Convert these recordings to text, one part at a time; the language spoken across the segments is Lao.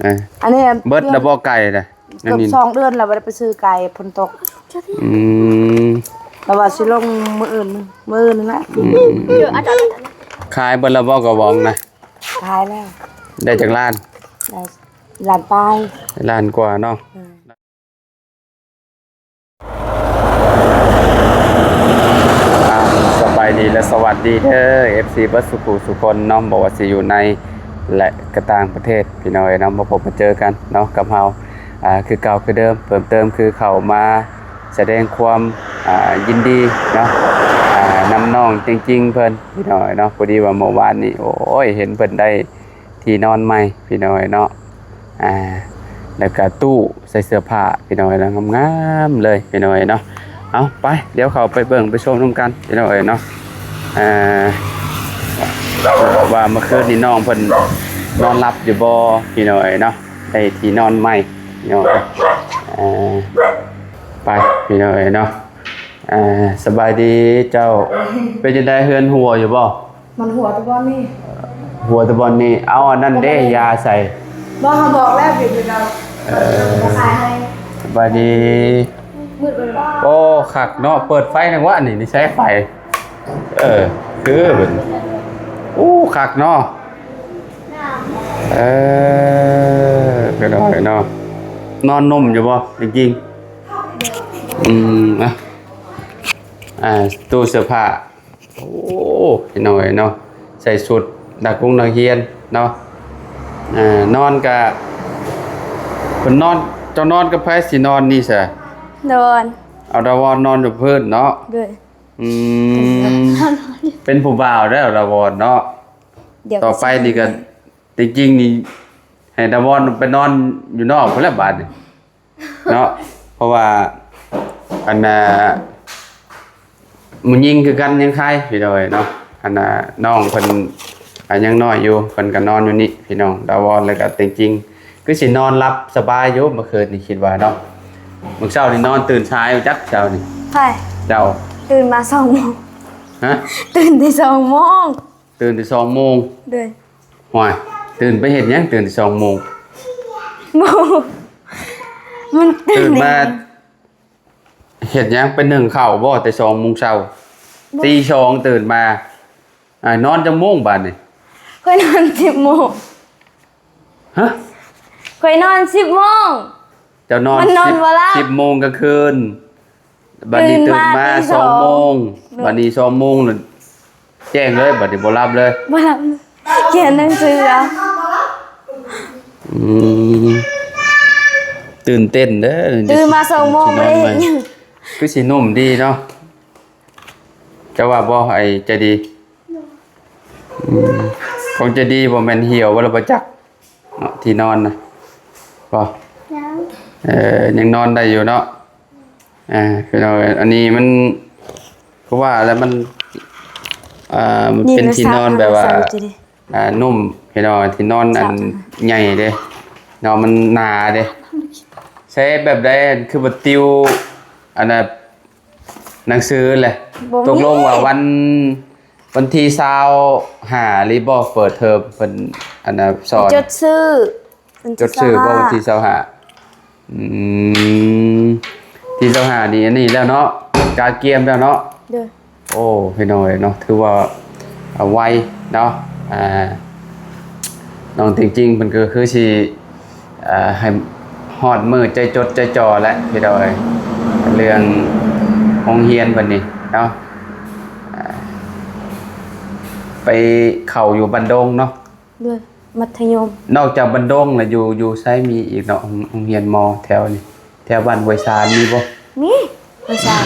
ເອີ ອັນນີ້ ເບິດແລ້ວບໍ່ໄກ່ນະ? ເກືອບສອງເດືອນແລ້ວບໍ່ໄດ້ໄປຊື້ໄກ່ ຝົນຕົກ. ອືມ ແລ້ວວ່າຊິລົງມື້ອື່ນ ມື້ອື່ນນັ້ນແຫຼະ. ອືມ ຂາຍເບິດແລ້ວບໍ່ກະບອງນະ? ຂາຍແລ້ວ. ໄດ້ຈັກລ້ານ? ໄດ້ລ້ານປາຍ. ລ້ານກວ່າເນາະ. ອ່າ ສະບາຍດີ ແລະ ສະຫວັດດີເດີ ເອັຟຊີ ເບິດສູ່ຜູ້ສູ່ຄົນເນາະ, ບໍ່ວ່າຊິຢູ່ໃນ ແລະ ກະຕ່າງປະເທດ ພີ່ນ້ອງເອີຍເນາະ, ມາພົບມາເຈີກັນເນາະກັບເຮົາ ອ່າ ຄືເກົ່າຄືເດີມ. ເພີ່ມເຕີມຄືເຂົ້າມາສະແດງຄວາມ ອ່າ ຍິນດີເນາະ ອ່າ ນຳນ້ອງເຈັງຈິງເພິ່ນ ພີ່ນ້ອງເອີຍເນາະ. ພໍດີວ່າເມື່ອວານນີ້ ໂອ້ຍ ເຫັນເພິ່ນໄດ້ ທີ່ນອນໃໝ່ ພີ່ນ້ອງເອີຍເນາະ. ອ່າ ແລ້ວກະຕູ້ໃສ່ເສື້ອຜ້າ ພີ່ນ້ອງເອີຍເນາະ, ງາມໆເລີຍ ພີ່ນ້ອງເອີຍເນາະ. ເອົາ ໄປ ດຽວເຂົ້າໄປເບິ່ງໄປຊົມນຳກັນ ພີ່ນ້ອງເອີຍເນາະ. ອ່າ ວ່າເມື່ອຄືນນີ້ນ້ອງເພິ່ນນອນຫຼັບຢູ່ບໍ່ ພີ່ນ້ອງເອີຍເນາະ, ໄດ້ທີ່ນອນໃໝ່ ພີ່ນ້ອງເອີຍ. ອ່າ ໄປ ພີ່ນ້ອງເອີຍເນາະ. ອ່າ ສະບາຍດີເຈົ້າ. ເປັນຈັ່ງໃດ ເຮືອນຮົ່ວຢູ່ບໍ່? ມັນຮົ່ວແຕ່ບ່ອນນີ້ ຮົ່ວແຕ່ບ່ອນນີ້. ເອົາ ອັນນັ້ນເດ້ ຢາໃສ່. ບໍ່ ເຮົາບອກແລ້ວ ເປັນເຮົາ ເອີ ບໍ່ຂາຍໃຫ້. ສະບາຍດີ. ມືດເບິດ. ໂອ້ ຄັກເນາະ, ເປີດໄຟນຳວະນີ້ ນີ້ໃຊ້ໄຟ. ເອີ ຄືເພິ່ນ. ໂອ້ ຄັກເນາະ. ເອີ ເປັນຈັ່ງໃດເນາະ? ນອນນຸ່ມຢູ່ບໍ່ ເຈັງຈິງ? ອືມ ອ່າ ຕູ້ເສື້ອຜ້າ. ໂອ້ ພີ່ນ້ອງເອີຍເນາະ, ໃສ່ຊຸດນັກກົງນັກຮຽນເນາະ. ເອີ ນອນກະ ເພິ່ນນອນ ເຈົ້ານອນກັບໃຜ? ຊິນອນນີ້ຊະ ດາວອນ. ເອົາ ດາວອນນອນຢູ່ພື້ນເນາະ. ໂດຍ. ອືມ ເປັນຜູ້ບ່າວແລ້ວ ດາວອນເນາະ. ຕໍ່ໄປນີ້ກະ ເປັນ ເປັນ ຈິງໆນີ້ ໃຫ້ດາວອນໄປນອນຢູ່ນອກພຸ້ນແຫຼະບາດນີ້. ເນາະ ເພາະວ່າ ອັນນ່າ ຜູ້ຍິງຄືກັນຍັງຄາຍ ພີ່ນ້ອງເອີຍເນາະ. ອັນນ່າ ນ້ອງເພິ່ນ ອາ ຍັງນ້ອຍຢູ່ ເພິ່ນກະນອນຢູ່ນີ້ ພີ່ນ້ອງ. ດາວອນ ແລ້ວກະເຕັງຈິງ ຄືຊິນອນຫຼັບສະບາຍຢູ່ເມື່ອຄືນນີ້ ຄິດວ່າເນາະ. ມື້ເຊົ້ານີ້ນອນຕື່ນສາຍ ຈັກເຊົ້ານີ້. ໃຜ? ເຈົ້າ. ຕື່ນມາສອງໂມງ. ຮະ? ຕື່ນແຕ່ສອງໂມງ. ຕື່ນແຕ່ສອງໂມງ. ໂດຍ. ໂອ້ຍ ຕື່ນໄປເຮັດຫຍັງ? ຕື່ນແຕ່ສອງໂມງ. ບໍ່ ມັນຕື່ນ ຕື່ນມາເຮັດຫຍັງ? ໄປໜຶ້ງເຂົ້າບໍ່ ແຕ່ສອງໂມງເຊົ້າ? ບໍ່ ຕີສອງຕື່ນມາ. ອາ ນອນຈັກໂມງບາດນີ້? ຂ້ອຍນອນສິບໂມງ. ຮະ? ຂ້ອຍນອນສິບໂມງ. ເຈົ້ານອນ ມັນນອນບໍ່ຫຼັບ ສິບໂມງກາງຄືນ. ບາດນີ້ຕື່ນມາ ຕື່ນມາຕີສອງ ສອງໂມງ. ໂດຍ. ບາດນີ້ສອງໂມງແລ້ວແຈ້ງເລີຍ ບາດນີ້ບໍ່ຫຼັບເລີຍ. ບໍ່ຫຼັບ ຂຽນໜັງສືເອົາ. ອືມ ຕື່ນເຕັ້ນເດີ ຕື່ນມາສອງໂມງ ຊິນອນໃໝ່ ບໍ່ໄດ້ເຮັດຫຍັງ. ຄືຊິນຸ່ມດີເນາະ ເຈົ້າວ່າບໍ່ ໄອ້ໃຈດີ? ອືມ ຂອງໃຈດີບໍ່ແມ່ນຫ່ຽວບໍ່ລະບໍ່ຈັກ. ເນາະ ທີ່ນອນນະ ບໍ່? ຍັງ. ເອີ ຍັງນອນໄດ້ຢູ່ເນາະ. ອ່າ ພີ່ນ້ອງເອີຍ ອັນນີ້ມັນ ຄືວ່າແລ້ວມັນ ອ່າ ມັນເປັນທີ່ນອນແບບວ່າ ອ່າ ນຸ່ມ ພີ່ນ້ອງ ທີ່ນອນອັນໃຫຍ່ເດ້ເນາະ ມັນໜາເດ້. ໃຊ້ແບບໃດ ຄືບໍ່ຕິວ ອັນນ່າ ໜັງສືແຫຼະ? ຕົກລົງວ່າວັນ ວັນທີຊາວຫ້າ ຫຼືບໍ່ ເປີດເທີມ ເພິ່ນ ອັນນ່າ ສອນ ຈົດຊື່ ຈົດຊື່ບໍ່ ວັນທີຊາວຫ້າ? ອືມ ທີຊາວຫ້ານີ້ ອັນນີ້ແລ້ວເນາະ ກະກຽມແລ້ວເນາະ. ໂດຍ. ໂອ້ ພີ່ນ້ອງເອີຍເນາະ ຖືວ່າ ເອົາ ໄວເນາະ. ອ່າ ນ້ອງເຕັງຈິງເພິ່ນກະຄືຊິ ອ່າ ໃຫ້ຮອດມື້ໃຈຈົດໃຈຈໍ່ແຫຼະ ພີ່ນ້ອງເອີຍ ເລື່ອງໂຮງຮຽນເພິ່ນນີ້ເນາະ. ອ່າ ໄປເຂົ້າຢູ່ບ້ານດົງເນາະ. ໂດຍ. ມັດທະຍົມ. ນອກຈາກບ້ານດົງແລ້ວ ຢູ່ ຢູ່ໃສມີອີກເນາະ ໂຮງ ໂຮງຮຽນ ມ.ແຖວນີ້ ແຖວບ້ານຫ້ວຍຊານມີບໍ່? ມີ ຫ້ວຍຊານ.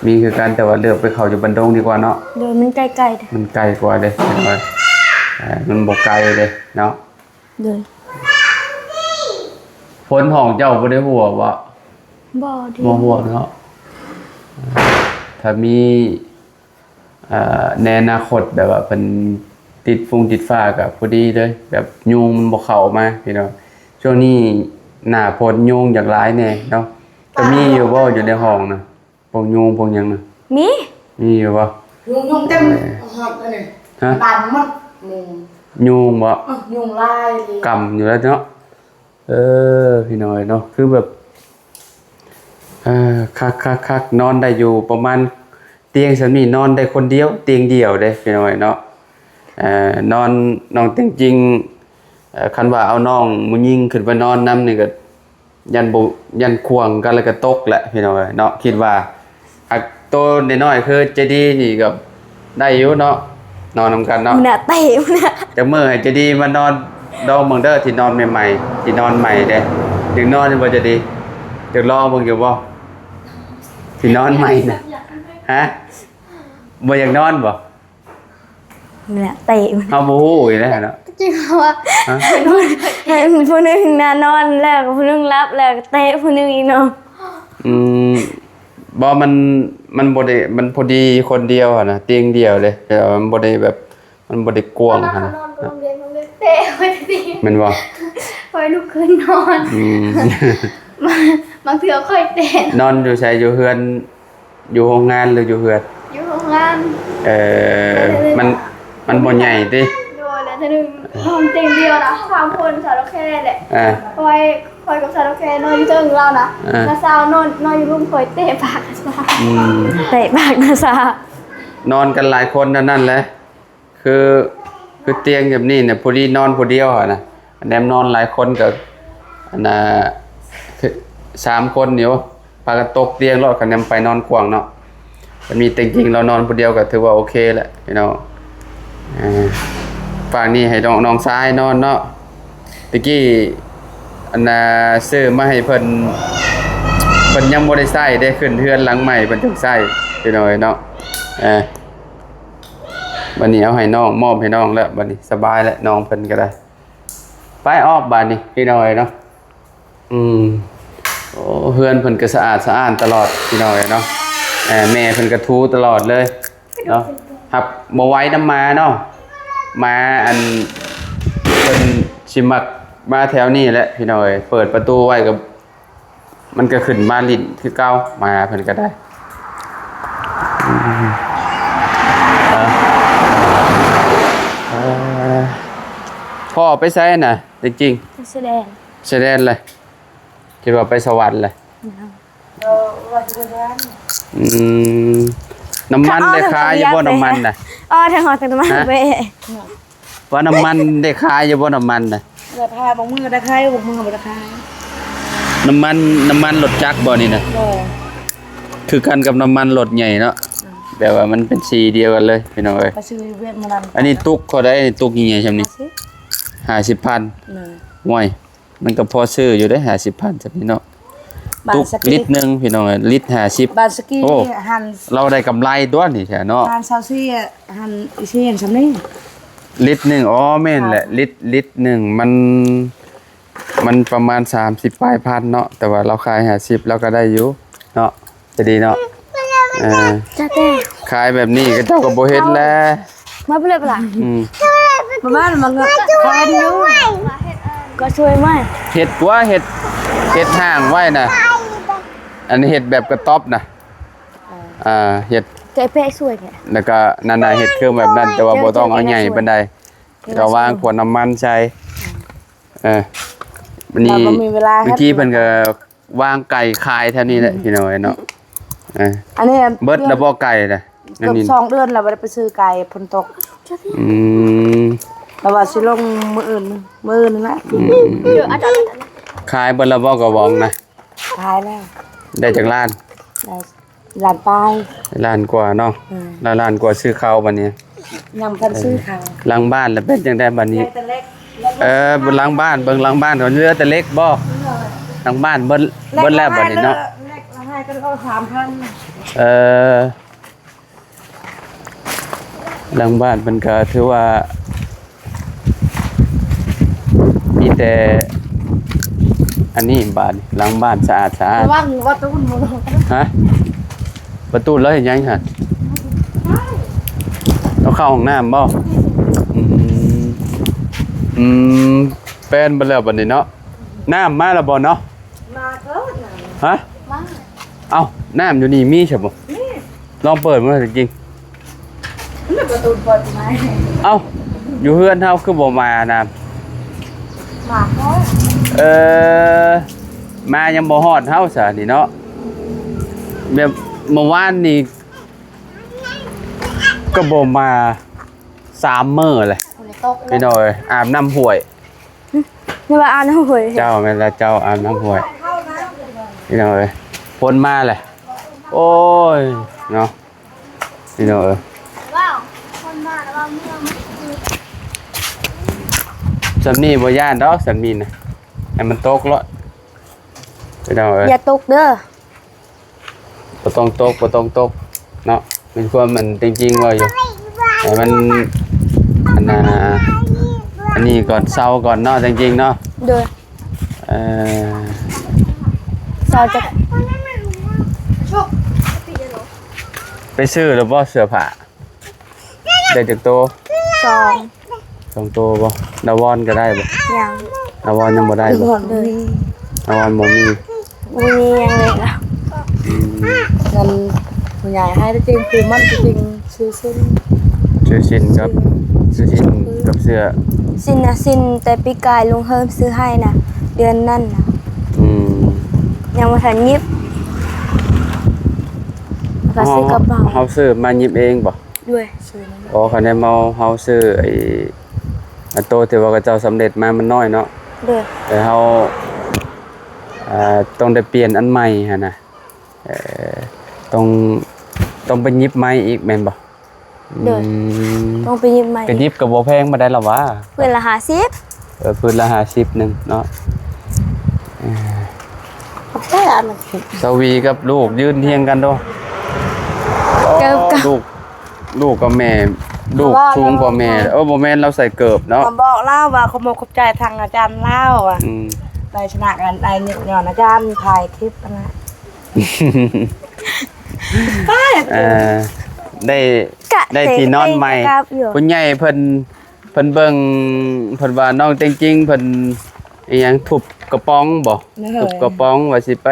ມີຄືກັນ ແຕ່ວ່າເລືອກໄປເຂົ້າຢູ່ບ້ານດົງດີກວ່າເນາະ. ໂດຍ. ມັນໃກ້ໆເດ້ ມັນໃກ້ກວ່າເດ້ ເອີ ມັນບໍ່ໄກເດ້ເນາະ. ໂດຍ. ຄົນຫ້ອງເຈົ້າບໍ່ໄດ້ຮົ່ວບໍ່? ບໍ່ ບໍ່ຮົ່ວເນາະ. ຖ້າມີ ເອີ ໃນອະນາຄົດ ແບບວ່າເພິ່ນຕິດຟຸງຕິດຟ້າກະພໍດີເລີຍ ແບບຍຸງມັນບໍ່ເຂົ້າມາ ພີ່ນ້ອງ. ຊ່ວງນີ້ໜ້າຝົນຍຸງຢາກຫຼາຍແດ່ເນາະ. ກະມີຢູ່ບໍ່ ຢູ່ໃນຫ້ອງນະ ພວກຍຸງພວກຫຍັງນະ? ມີ ມີຢູ່ບໍ່? ຍຸງ ຍຸງເຕັມ ເອີ ຮອດອັນນີ້ ຮະ? ບານໝົດ ຍຸງ ຍຸງບໍ່? ເອີ ຍຸງຫຼາຍ ກຳຢູ່ແລ້ວເນາະ. ເອີ ພີ່ນ້ອງເນາະ ຄືແບບ ເອີ ຄັກໆໆ ນອນໄດ້ຢູ່ປະມານ ຕຽງສ່ຳນີ້ນອນໄດ້ຄົນດຽວ ຕຽງດຽວເດ້ພີ່ນ້ອງເນາະ. ເອີ ນອນ ນ້ອງເຕັງຈິງ ເອີ ຄັນວ່າເອົານ້ອງຜູ້ຍິງຂຶ້ນໄປນອນນຳນີ້ກໍ ຢ້ານບໍ່ ຢ້ານຂວ້າງກັນແລ້ວກໍຕົກແຫຼະພີ່ນ້ອງເອີຍເນາະ. ຄິດວ່າ ອາ ໂຕນ້ອຍໆຄືໃຈດີນີ້ກໍໄດ້ຢູ່ເນາະ ນອນນຳກັນເນາະ ມັນນະເຕະມັນນະ. ຈັກມື້ໃຫ້ໃຈດີມານອນລອງເບິ່ງເດີ ທີ່ນອນໃໝ່ໆ ທີ່ນອນໃໝ່ເດ້. ຢາກນອນຢູ່ບໍ່ໃຈດີ? ຢາກລອງເບິ່ງຢູ່ບໍ່? ທີ່ນອນໃໝ່ນະ ຮະ? ບໍ່ຢາກນອນບໍ່? ນີ້ແຫຼະເຕະມັນ ເຮົາບໍ່ຮູ້ອີກແລ້ວເນາະ ຈິງວ່າ ຮະ? ໃຫ້ຜູ້ໜຶ່ງນະນອນແລ້ວ ຜູ້ໜຶ່ງຫຼັບແລ້ວເຕະຜູ້ໜຶ່ງອີກເນາະ. ອືມ ບໍ່ ມັນ ມັນບໍ່ໄດ້ ມັນພໍດີຄົນດຽວຫັ້ນນະ ຕຽງດຽວເດ້ ແຕ່ວ່າມັນບໍ່ໄດ້ແບບ ມັນບໍ່ໄດ້ກວ້າງຫັ້ນນະ. ເວລາເຂົານອນກໍຕ້ອງເລນ ຕ້ອງເລນເຕະໄວ້ດີໆ ແມ່ນບໍ່? ຄ່ອຍລຸກຂຶ້ນນອນ. ອືມ ບາງ ບາງເທື່ອຄ່ອຍເຕະ. ນອນຢູ່ໃສ? ຢູ່ເຮືອນ ຢູ່ໂຮງງານ ຫຼື ຢູ່ເຮືອນ? ຢູ່ໂຮງງານ. ເອີ ມັນ ມັນບໍ່ໃຫຍ່ຕິ? ໂດຍ ແລະເທື່ອໜຶ່ງນອນຕຽງດຽວນະ ສາມຄົນ ສາວດອກແຄແຫຼະ. ເອີ ຂ້ອຍ ຂ້ອຍກັບສາວດອກແຄນອນຢູ່ເທິງລາວນະ ເອີ ນ້າສາວນອນ ນອນຢູ່ລຸ່ມ ຂ້ອຍເຕະປາກນ້າສາວ. ອືມ ເຕະປາກນ້າສາວ. ນອນກັນຫຼາຍຄົນແນວນັ້ນແຫຼະ ຄື ຄືຕຽງແບບນີ້ນະ ພໍດີນອນຜູ້ດຽວຫັ້ນນະ. ແນມນອນຫຼາຍຄົນກໍ ອັນນ່າ ຄື ສາມຄົນນີ້ ໂອ້ ພາກັນຕົກຕຽງໂລດ ຄັນແນມໄປນອນກວ້າງເນາະ. ແຕ່ມີແຕ່ຈິງ ລາວນອນຜູ້ດຽວກໍຖືວ່າໂອເຄແຫຼະພີ່ນ້ອງ. ເອີ ຟາກນີ້ໃຫ້ນ້ອງ ນ້ອງຊາຍນອນເນາະ. ຕະກີ້ ອັນນ່າ ຊື້ມາໃຫ້ເພິ່ນ ເພິ່ນຍັງບໍ່ໄດ້ໃຊ້ເດ້ ຂຶ້ນເຮືອນຫຼັງໃໝ່ເພິ່ນຈຶ່ງໃຊ້ ພີ່ນ້ອງເອີຍເນາະ. ເອີ ບັດນີ້ເອົາໃຫ້ນ້ອງ ມອບໃຫ້ນ້ອງແລ້ວ ບັດນີ້ສະບາຍແລ້ວ ນ້ອງເພິ່ນກໍໄດ້. ໄປອອກບາດນີ້ ພີ່ນ້ອງເອີຍເນາະ. ອືມ ໂອ້ ເຮືອນເພິ່ນກໍສະອາດສະອ້ານຕະຫຼອດ ພີ່ນ້ອງເອີຍເນາະ. ເອີ ແມ່ເພິ່ນກໍຖູຕະຫຼອດເລີຍເນາະ. ຮັບບໍ່ໄຫວນຳໝາເນາະ ໝາ ອັນ ເພິ່ນຊິມັກມາແຖວນີ້ແຫຼະ ພີ່ນ້ອງເອີຍ. ເປີດປະຕູໄວ້ກໍ ມັນກໍຂຶ້ນມາຫຼິ້ນຄືເກົ່າ ໝາເພິ່ນກໍໄດ້. ອືມ ເອີ ເອີ ພໍ່ໄປໃສນະ? ແທ້ຈິງ ໄປຊາຍແດນ ຊາຍແດນເລີຍ ຄິດວ່າໄປສະຫວັນເລີຍ. ອືມ ນ້ຳມັນໄດ້ຂາຍຢູ່ບໍ່? ນ້ຳມັນນະ ອໍ ທາງຮອດທາງນ້ຳມັນ ຮະ? ວ່ານ້ຳມັນໄດ້ຂາຍຢູ່ບໍ່? ນ້ຳມັນນະ ລາຄາບາງມື້ໄດ້ຂາຍ ບາງມື້ບໍ່ໄດ້ຂາຍ. ນ້ຳມັນ ນ້ຳມັນລົດຈັກບໍ່ນີ້ນະ? ເອີ ຄືກັນກັບນ້ຳມັນລົດໃຫຍ່ເນາະ. ອືມ ແບບວ່າມັນເປັນສີດຽວກັນເລີຍ ພີ່ນ້ອງເອີຍ. ໄປຊື້ຢູ່ຫວຽດມື້ນັ້ນ ອັນນີ້ຕຸກເທົ່າໃດ? ຕຸກໃຫຍ່ໆຊ່ຳນີ້ ຫ້າສິບ ຫ້າສິບພັນ. ໂດຍ ໂອ້ຍ ມັນກໍພໍຊື້ຢູ່ເດ້ ຫ້າສິບພັນຊ່ຳນີ້ເນາະ. ຕຸກລິດໜຶ່ງ ພີ່ນ້ອງເອີຍ ລິດຫ້າສິບ. ບານສະກີ ໂອ້ ຫັ້ນ ລາວໄດ້ກຳໄລຕົວນີ້ແທ້ເນາະ. ບານຊາວສີ່ຫັ້ນ ອີ່ຊິຫຍັງຊ່ຳນີ້ ລິດໜຶ່ງ. ອໍ ແມ່ນແຫຼະ ລິດ ລິດໜຶ່ງມັນ ມັນປະມານສາມສິບປາຍພັນເນາະ ແຕ່ວ່າລາວຂາຍຫ້າສິບ ລາວກໍໄດ້ຢູ່ເນາະ. ຈະດີເນາະ ເອີ ຈະແຕ່ ຂາຍແບບນີ້ເຂົາເຈົ້າກໍບໍ່ເຮັດແລ້ວ. ມາເພິ່ນເລີຍປະລະ? ອືມ ປະມານມັນກໍຂາຍຢູ່ ກໍຊ່ວຍມາ ເຮັດກວ່າ ເຮັດ ເຮັດຫ້າງໄວ້ນະ ອັນເຮັດແບບກະຕ໊ອບນະ. ເອີ ອ່າ ເຮັດ ແກະແປະຊ່ວຍແທ້ ແລ້ວກໍນັ້ນນະ ເຮັດຄືແບບນັ້ນ ແຕ່ວ່າບໍ່ຕ້ອງເອົາໃຫຍ່ປານໃດ ແຕ່ວ່າວາງຂວດນ້ຳມັນໃສ່. ເອີ ບາດນີ້ ບາງທີເພິ່ນກໍວາງໄກ່ຂາຍແຖວນີ້ແຫຼະ ພີ່ນ້ອງເອີຍເນາະ. ເອີ ອັນນີ້ເບິດແລ້ວບໍ່ໄກ່ນະ? ເກືອບສອງເດືອນແລ້ວບໍ່ໄດ້ໄປຊື້ໄກ່ ຝົນຕົກ. ອືມ ແຕ່ວ່າຊິລົງມື້ອື່ນ ມື້ອື່ນນີ້ແຫຼະ. ອືມ ຂາຍເບິດແລ້ວບໍ່ກະບອງນະ? ຂາຍແລ້ວ. ໄດ້ຈັກລ້ານ? ໄດ້ລ້ານປາຍ ລ້ານກວ່າເນາະ. ອືມ ລ້ານ ລ້ານກວ່າຊື້ເຂົ້າບາດນີ້ ຍັງບໍ່ທັນຊື້ເຂົ້າ. ຫຼັງບ້ານລະເປັນຈັ່ງໃດບາດນີ້? ເອີ ຫຼັງບ້ານ ເບິ່ງຫຼັງບ້ານກ່ອນ ເຫຼືອແຕ່ເຫຼັກບໍ່? ຫຼັງບ້ານເບິດ ເບິດແລ້ວບາດນີ້ເນາະ. ເຫຼັກລະໃຫ້ກໍເອົາສາມພັນ. ເອີ ຫຼັງບ້ານເພິ່ນກໍຖືວ່າມີແຕ່ອັນນີ້ ບາດນີ້ຫຼັງບ້ານສະອາດສະອ້ານ. ລະວັງປະຕູນບໍ່ລົງ. ຮະ? ປະຕູລາວເຮັດຫຍັງຫັ້ນ? ລາວເຂົ້າຫ້ອງນ້ຳບໍ່? ອືມ ອືມ ແປນເບິດແລ້ວບາດນີ້ເນາະ. ນ້ຳມາແລ້ວບໍ່ເນາະ? ມາເກີນ. ຮະ? ມາ. ເອົ້າ ນ້ຳຢູ່ນີ້ມີໃຊ່ບໍ່? ມີ. ລອງເປີດເບິ່ງຊິກິນ. ມັນປະຕູເປີດໄວ້. ເອົ້າ ຢູ່ເຮືອນເຮົາຄືບໍ່ມານ້ຳ? ມາເກີນ. ເອີ ມາຍັງບໍ່ຮອດເຮົາຊະນີ້ເນາະ. ແບບເມື່ອວານນີ້ກໍບໍ່ມາສາມມື້ແຫຼະ ຝົນຕົກ ພີ່ນ້ອງເອີຍ. ອາບນ້ຳຫ້ວຍ ນີ້ວ່າອາບນ້ຳຫ້ວຍ ເຈົ້າ ແມ່ນລະ ເຈົ້າ ອາບນ້ຳຫ້ວຍ ພີ່ນ້ອງເອີຍ. ຝົນມາແຫຼະ ໂອ້ຍເນາະ ພີ່ນ້ອງເອີຍ. ສ່ຳນີ້ບໍ່ຢ້ານດອກ ສ່ຳນີ້ນະ ໃຫ້ມັນຕົກໂລດ ພີ່ນ້ອງເອີຍ. ຢ່າຕົກເດີ ບໍ່ຕ້ອງຕົກ ບໍ່ຕ້ອງຕົກເນາະ. ແມ່ນຄວາມມັນຈິງໆ ເວົ້າຢູ່ ໃຫ້ມັນ ອັນນ່າ ອັນນີ້ກ່ອນ ເຊົາກ່ອນເນາະ ຈິງໆ ເນາະ. ໂດຍ ເອີ ເຊົາຈັກ ໄປຊື້ແລ້ວບໍ່ເສື້ອຜ້າ? ໄດ້ຈັກໂຕ? ສອງ ສອງໂຕບໍ່? ດາວອນກໍໄດ້ບໍ່? ຍັງ ດາວອນຍັງບໍ່ໄດ້ບໍ່? ດາວອນບໍ່ມີ ດາວອນບໍ່ມີ ບໍ່ມີຫຍັງເລີຍລະ. ອືມ ເງິນຜູ້ໃຫຍ່ໃຫ້ແຕ່ຈິງ ຄືມັນຈິງ ຊື້ສິ້ນ ຊື້ສິ້ນກັບ ຊື້ສິ້ນກັບເສື້ອ ສິ້ນນະ ສິ້ນແຕ່ປີກາຍລຸງເຮີມຊື້ໃຫ້ນະ ເດືອນນັ້ນນະ. ອືມ ຍັງບໍ່ທັນຫຍິບ ກໍຊື້ກະເປົາ ເຮົາ ເຮົາຊື້ມາຫຍິບເອງບໍ່? ໂດຍ ຊື້ມາ. ອໍ ຄັນແມ່ນເຮົາ ເຮົາຊື້ໄອ້ ອັນໂຕທີ່ວ່າເຂົາເຈົ້າສຳເລັດມາມັນນ້ອຍເນາະ. ໂດຍ ແຕ່ເຮົາ ອ່າ ຕ້ອງໄດ້ປ່ຽນອັນໃໝ່ຫັ້ນນະ. ເອີ ຕ້ອງ ຕ້ອງໄປຫຍິບໃໝ່ອີກແມ່ນບໍ່? ໂດຍ ອືມ ຕ້ອງໄປຫຍິບໃໝ່ ໄປຫຍິບກໍບໍ່ແພງປານໃດລະຫວາ? ພື້ນລະຫ້າສິບ ເອີ ພື້ນລະຫ້າສິບໜຶ່ງເນາະ. ເອີ ສາວວີກັບລູກຢືນຮຽງກັນໂດ ເກີບກັນ ລູກ ລູກກັບແມ່ ລູກສູງກວ່າແມ່. ເອີ ບໍ່ແມ່ນ ລາວໃສ່ເກີບເນາະ. ມາບອກລາວວ່າຂອບອົກຂອບໃຈທາງອາຈານລາວວ່າ ອືມ ໄດ້ຊະນະກັນ ໄດ້ຍ້ອນອາຈານຖ່າຍຄລິບຫັ້ນນະ. ເອີ ໄດ້ ໄດ້ທີ່ນອນໃໝ່ ຜູ້ໃຫຍ່ເພິ່ນ ເພິ່ນເບິ່ງ ເພິ່ນວ່ານ້ອງເຕັງຈິງເພິ່ນ ອີຫຍັງ ທຸບກະປ໋ອງບໍ່? ເອີ ທຸບກະປ໋ອງ ວ່າຊິໄປ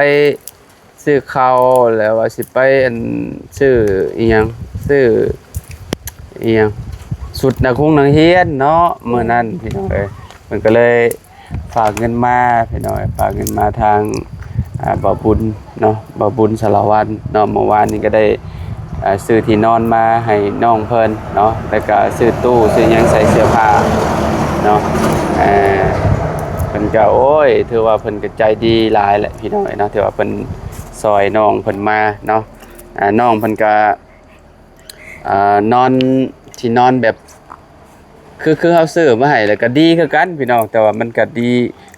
ຊື້ເຂົ້າ ແລ້ວວ່າຊິໄປ ອັນ ຊື້ອີຫຍັງ ຊື້ອີຫຍັງ ຊຸດນັກຮົງນັກຮຽນເນາະ ມື້ນັ້ນ ພີ່ນ້ອງເອີຍ. ເພິ່ນກໍເລີຍ ຝາກເງິນມາພີ່ນ້ອງ ຝາກເງິນມາທາງ ອ່າ ບ່າວບຸນເນາະ ບ່າວບຸນສາລະວັນເນາະ. ເມື່ອວານນີ້ກໍໄດ້ ອ່າ ຊື້ທີ່ນອນມາໃຫ້ນ້ອງເພິ່ນເນາະ ແລ້ວກໍຊື້ຕູ້ ຊື້ຫຍັງໃສ່ເສື້ອຜ້າເນາະ. ເອີ ເພິ່ນກໍ ໂອ້ຍ ຖືວ່າເພິ່ນກໍໃຈດີຫຼາຍແຫຼະພີ່ນ້ອງເນາະ ທີ່ວ່າເພິ່ນຊ່ອຍນ້ອງເພິ່ນມາເນາະ. ອ່າ ນ້ອງເພິ່ນກໍ ອ່າ ນອນ ທີ່ນອນແບບ ຄື ຄືເຮົາຊື້ມາໃຫ້ແລ້ວກໍດີຄືກັນພີ່ນ້ອງ ແຕ່ວ່າມັນກໍດີ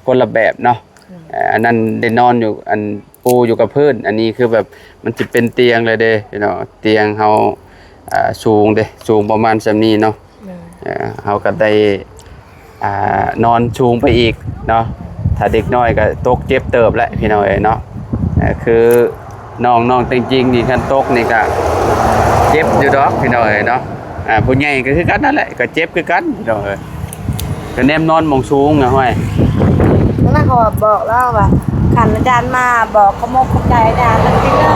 ຄົນລະແບບເນາະ. ອືມ ອ່າ ອັນນັ້ນໄດ້ນອນຢູ່ ອັນ ປູຢູ່ກັບພື້ນ ອັນນີ້ຄືແບບມັນຊິເປັນຕຽງເລີຍເດ້ພີ່ນ້ອງ. ຕຽງເຮົາ ອ່າ ສູງເດ້ ສູງປະມານສ່ຳນີ້ເນາະ. ເອີ ເຮົາກໍໄດ້ ອ່າ ນອນສູງໄປອີກເນາະ. ຖ້າເດັກນ້ອຍກໍຕົກເຈັບເຕີບແຫຼະພີ່ນ້ອງເອີຍເນາະ. ເອີ ຄືນ້ອງ ນ້ອງເຕັງຈິງນີ້ ຄັນຕົກນີ້ກໍເຈັບຢູ່ດອກພີ່ນ້ອງເອີຍເນາະ. ອ່າ ຜູ້ໃຫຍ່ກໍຄືກັນນັ້ນແຫຼະ ກໍເຈັບຄືກັນພີ່ນ້ອງເອີຍ. ກໍແນມນອນໝ່ອງສູງນະຫ້ວຍ. ນັ້ນເຂົາບອກລາວວ່າ ຄັນອາຈານມາບອກຂອບອົກຂອບໃຈອາຈານນັ້ນຕິເດີ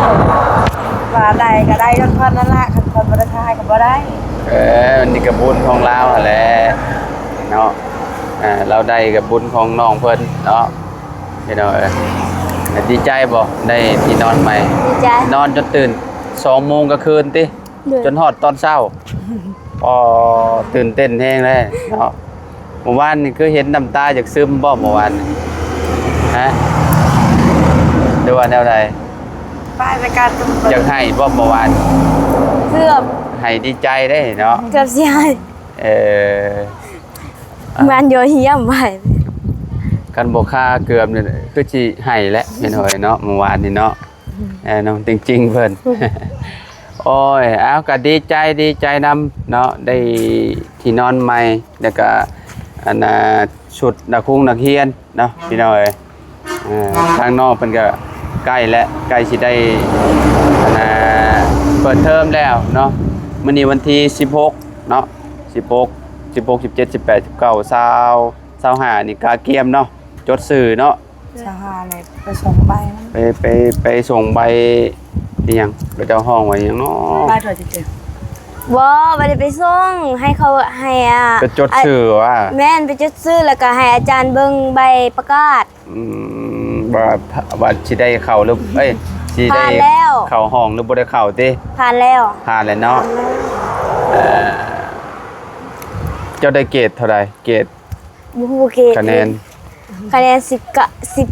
ວ່າໄດ້ກໍໄດ້ຍ້ອນເພິ່ນນັ້ນລະ ຄັນເພິ່ນບໍ່ໄດ້ຖ່າຍກໍບໍ່ໄດ້. ເອີ ອັນນີ້ກໍບຸນຂອງລາວຫັ້ນແຫຼະເນາະ. ອ່າ ລາວໄດ້ກໍບຸນຂອງນ້ອງເພິ່ນເນາະ ພີ່ນ້ອງເອີຍ. ດີໃຈບໍ່ ໄດ້ທີ່ນອນໃໝ່? ດີໃຈ ນອນຈົນຕື່ນ ສອງໂມງກາງຄືນຕິ? ໂດຍ ຈົນຮອດຕອນເຊົ້າ. ອໍ ຕື່ນເຕັ້ນແຮງເລີຍເນາະ. ເມື່ອວານນີ້ຄືເຫັນນ້ຳຕາຢາກຊຶມບໍ່ເມື່ອວານນີ້? ຮະ ຫຼືວ່າແນວໃດ? ປ້າຍໃນການ ຢາກໄຫ້ບໍ່ເມື່ອວານ? ເກືອບ ໄຫ້ດີໃຈເດ້ເນາະ ເກືອບຊິໄຫ້. ເອີ ມັນໂຍຮຽມໄວ້ ຄັນບໍ່ຄາເກືອບນີ້ຄືຊິໄຫ້ແຫຼະ ເຫັນຫອຍເນາະ ເມື່ອວານນີ້ເນາະ. ເອີ ນ້ອງເຕັງຈິງເພິ່ນ ໂອ້ຍ ເອົາ ກໍດີໃຈ ດີໃຈນຳເນາະ ໄດ້ທີ່ນອນໃໝ່ ແລ້ວກໍ ອັນນ່າ ຊຸດນັກຮຸງນັກຮຽນເນາະ ພີ່ນ້ອງເອີຍ. ເອີ ທາງນ້ອງເພິ່ນກໍໃກ້ແລ້ວ ໃກ້ຊິໄດ້ ອັນນ່າ ເປີດເທີມແລ້ວເນາະ. ມື້ນີ້ວັນທີສິບຫົກເນາະ ສິບຫົກ ສິບຫົກ ສິບເຈັດ ສິບແປດ ສິບເກົ້າ ຊາວ ຊາວຫ້າ ນີ້ກະກຽມເນາະ ຈົດຊື່ເນາະ. ຊາວຫ້າ ນີ້ໄປສົ່ງໃບມັນ ໄປ ໄປ ໄປສົ່ງໃບອີ່ຫຍັງ ເຂົາເຈົ້າຮ້ອງວ່າອີ່ຫຍັງເນາະ ໃບຖ້ວຍຈິງ ບໍ່ ບໍ່ໄດ້ໄປສົ່ງ ໃຫ້ເຂົາ ໃຫ້ ອ່າ ໄປຈົດຊື່ວ່າ ແມ່ນ ໄປຈົດຊື່ ແລ້ວກໍໃຫ້ອາຈານເບິ່ງໃບປະກາດ ອືມ ວ່າ ວ່າຊິໄດ້ເຂົ້າຫຼື ເອີຍ ຊິໄດ້ ຜ່ານແລ້ວ ເຂົ້າຫ້ອງຫຼືບໍ່ໄດ້ເຂົ້າຕິ? ຜ່ານແລ້ວ ຜ່ານແລ້ວເນາະ ເອີ ເຈົ້າໄດ້ເກຣດເທົ່າໃດ? ເກຣດ ບໍ່ຮູ້ເກຣດ ຄະແນນ ຄະແນນສິບ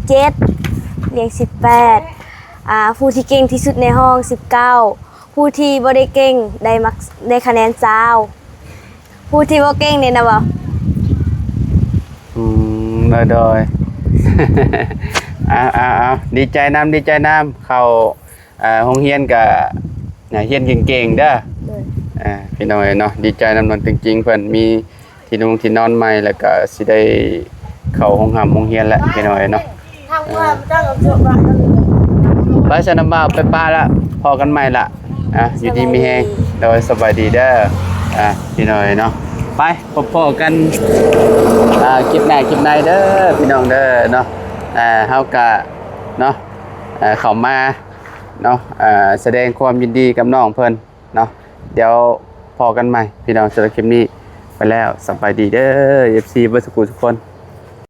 ເຈັດ ຮຽນສິບແປດ ອ່າ ຜູ້ທີ່ເກັ່ງທີ່ສຸດໃນຫ້ອງສິບເກົ້າ ຜູ້ທີ່ບໍ່ໄດ້ເກັ່ງ ໄດ້ມັກ ໄດ້ຄະແນນຊາວ ຜູ້ທີ່ບໍ່ເກັ່ງນີ້ນະບໍ່? ອືມ ໂດຍໆ ເອົາໆໆ ດີໃຈນຳ ດີໃຈນຳ ເຂົ້າ ອ່າ ໂຮງຮຽນກະ ອ່າ ຮຽນເກັ່ງໆເດີ ໂດຍ ອ່າ ພີ່ນ້ອງເອີຍເນາະ ດີໃຈນຳນ້ອງຕຶງຈິງເພິ່ນ ມີທີ່ນຸ່ງທີ່ນອນໃໝ່ ແລ້ວກະຊິໄດ້ເຂົ້າໂຮງຮ່ຳໂຮງຮຽນແລ້ວ ພີ່ນ້ອງເອີຍເນາະ ເອີ ໄປຊະນ້ອງບ່າວ ໄປປະລະ ພໍ້ກັນໃໝ່ລະ ອ່າ ຢູ່ດີມີແຮງ ໂດຍ ສະບາຍດີເດີ ອ່າ ພີ່ນ້ອງເອີຍເນາະ ໄປ ພໍ້ກັນ ອ່າ ຄລິບໜ້າຄລິບໃນເດີ ພີ່ນ້ອງເດີເນາະ ອ່າ ເຮົາກະເນາະ ເຂົ້າມາ ເນາະ ເອີ ສະແດງຄວາມຍິນດີກັບນ້ອງເພິ່ນເນາະ ດຽວພໍ້ກັນໃໝ່ພີ່ນ້ອງ ສຳລັບຄລິບນີ້ໄປແລ້ວ ສະບາຍດີເດີ ເອັຟຊີ ເບິດສຸຂູສຸຄົນ.